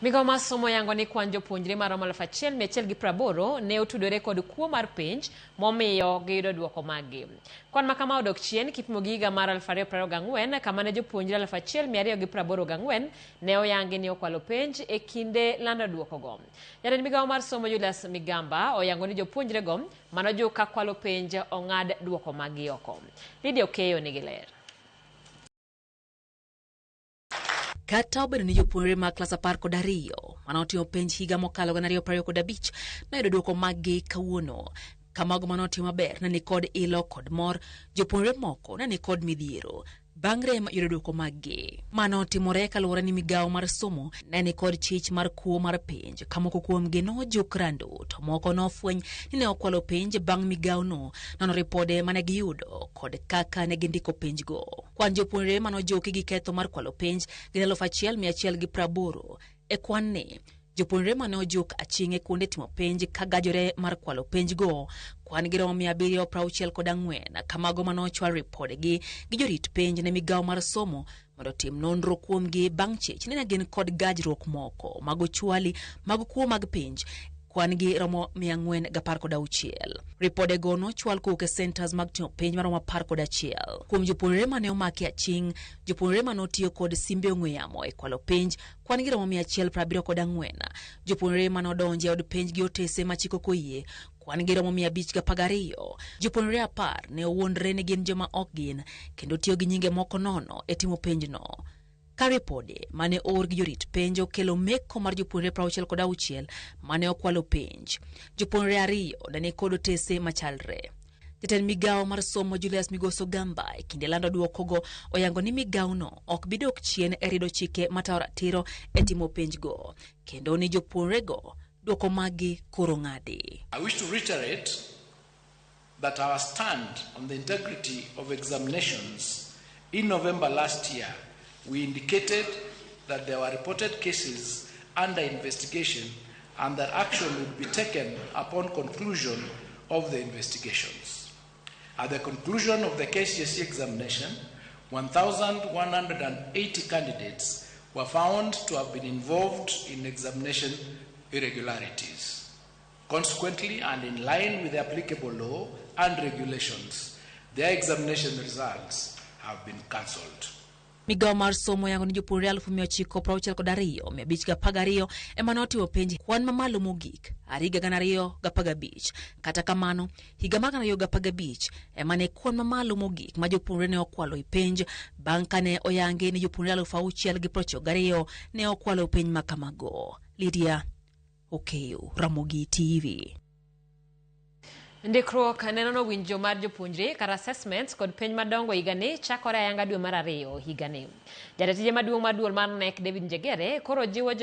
Migawo mar somo yango ni kwan jopuonjre maromo 1180 ne otudore kod kuo mar penj momiyo giyudo duoko maggi. Kwan ma kama odok chien kipimo gi higa mar 2024 kama ne jopuonjre 1284 ne oyangi ni okwalo penj e kinde lando duokogo. Jatend migawo mar somo Julius Migamba oyango ni jopuonjrego manojuk ka kwalo penj ong'ad duoko maggi oko. Lydia Okeyo nigi ler. Kata obedo ni jopuonjre mag klas 12 mane otimo penj higa mokalo 2025 noyudo duoko maggi kawuono, ka mago mane otimo maber ne nikod ilo kod mor, jopuonjre moko ne nikod midhiero bang' rem yudo duoko maggi. Mano otimore kaluwore ni migawo mar somo ne nikod chich mar kuo mar penj ka moko kuomgi nojuk rando to moko nofweny ni ne okwalo penj bang' migawono nono ripode mane giyudo kod kaka ne gindiko penjgo. Kwan jopuonjre mane ojuki gi ketho mar kwalo penj gin 1180. E kwan ni, jopuonjre mane ojuk aching' e kuonde timo penj ka gajore mar kwalo penj go, kwan gi romo 764, ka mago mane ochwal ripodegi gi jorit penj ne migawo mar somo mondo otim nonro kuomgi bang' chich ni ne gin kod gajruok moko mag ochwali mag kuo mag penj kwan gi romo 416. Ripodego nochwal kowuok e centers mag timo penj maromo 11. Kuom jopuonjre mane omaki aching', jopuonjre mane otiyo kod simbe ong'we yamo e kwalo penj kwan gi romo 174. Jopuonjre mane odonjo e od penj gi otese ma chik ok oyie kwan gi romo 512. Jopuonjre 10 ne owuondre ni gin joma ok gin kendo tiyo gi nyinge moko nono e timo penjno. Ka ripode mane oor gi jorit penj okelo meko mar jopuonjre 66 mane okwalo penj. Jopuonjre 2 ne nikod otese machalre. Jatend migawo mar somo Julius Migoso Gamba e kinde lando duokogo oyango ni migawono ok bi dok chien e rido chike matayo ratiro e timo penjgo kendo ni jopuonjrego duoko maggi koro ng'adi. I wish to reiterate that our stand on the integrity of examinations in November last year, we indicated that there were reported cases under investigation and that action would be taken upon conclusion of the investigations. At the conclusion of the KCSE examination, 1,180 candidates were found to have been involved in examination irregularities. Consequently, and in line with the applicable law and regulations, their examination results have been cancelled. Migawo mar somo yango ni jopuonjre 962512 ema notimo penj kwan mamalo mogik are higa 2015. Kata kamano, higa mar 2015 ema ne kwan mamalo mogik ma jopuonjre ne okwalo e penj bang' kane oyangi ni jopuonjre 6092 ne okwalo penj ma kamago. Lydia Okeyo, Ramogi TV. Ndikruok nenono winjo mar jopuonjre kar assessments kod penj madongo higani chakore ayanga dwe mar 2 higani. Jatend tije maduong' mar duol mar KNEC David Njegere koro jiwo